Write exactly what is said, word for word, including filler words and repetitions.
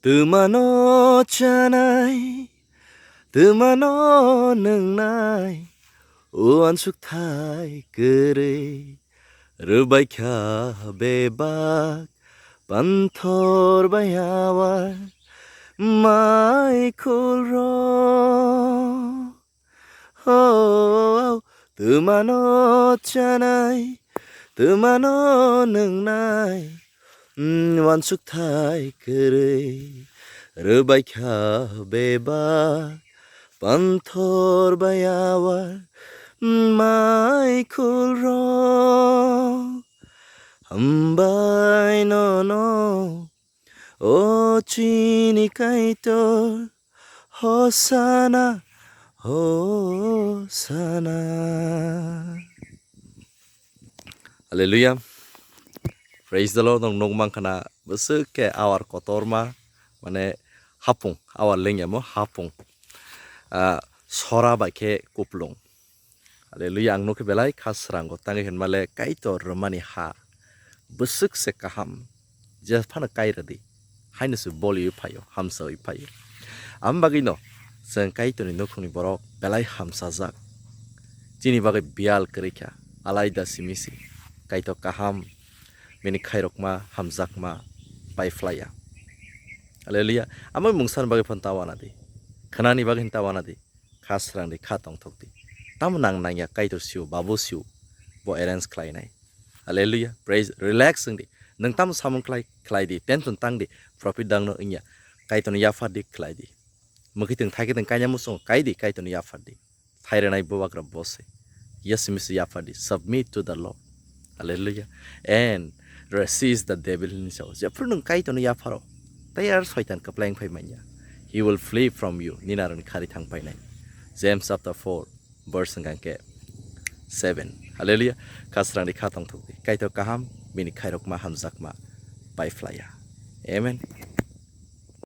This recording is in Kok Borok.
Twmano chanai, twmano nwngnai, uansukthai kwrwi, rwbaikha bebak, panthor bai awar, mai khulrok. Oh, twmano chanai, twmano nwngnai, mm, uansukthai kwrwi, rwbaikha bebak, panthor bai awar, mm, mai khulrok. Hambai nono, o chini Kaitor, Hosana, Hosana. Hallelujah. Praise the Lord. Nong nong mangkhana bwswk khe awar kotorma, mane hapung, awar lengyamo hapung. Ah, sora bai khe kuplung. Hallelujah, ang nukhe belai kha srango tangwi hinmale Kaitor rwmani ha bwswk se kaham, jephano kai rwdi, haino se boliwi phaio, hamsawi phaio. Am bagwino chwng Kaitorni nukhungni borok belai hamsajak. Chini bagwi biyal kwrwi kha, alaida simi si Kaitor kaham, bini khairokma, hamjakma pai phlaiya. Hallelujah. Amoi mungsan bagwi phano ta wana di, khnani bagwi ta wana di. Kha srang di, kha tongthok di. Tamo nang nangya, Kaitor sio, Babu sio, bo arrange khlainai. Hallelujah. Praise, relax wng di. Nwng tamo samung khlai, khlai di. Tension tang di. Profit dangno wngya. Kaitorno yaphar di, khlai di. Mwkhitwng thaikhe twng kainyamu song, kai di, Kaitorno yaphar di. Thairanai bubagra bose. Yes, misi yaphar di. Submit to the Lord. Hallelujah. And resist the devil hini sao. Jephru nwng Kaitorno yapharo, tai ar Soitan kwplai wng phai manya. He will flee from you. Nini aroni khari thang painai. James chapter four, verse hwnkha khe seven. Hallelujah. Kha srang di, kha tongthok di. Kaitor kaham, bini khairokma hamjakma pai phlaiya. Amen.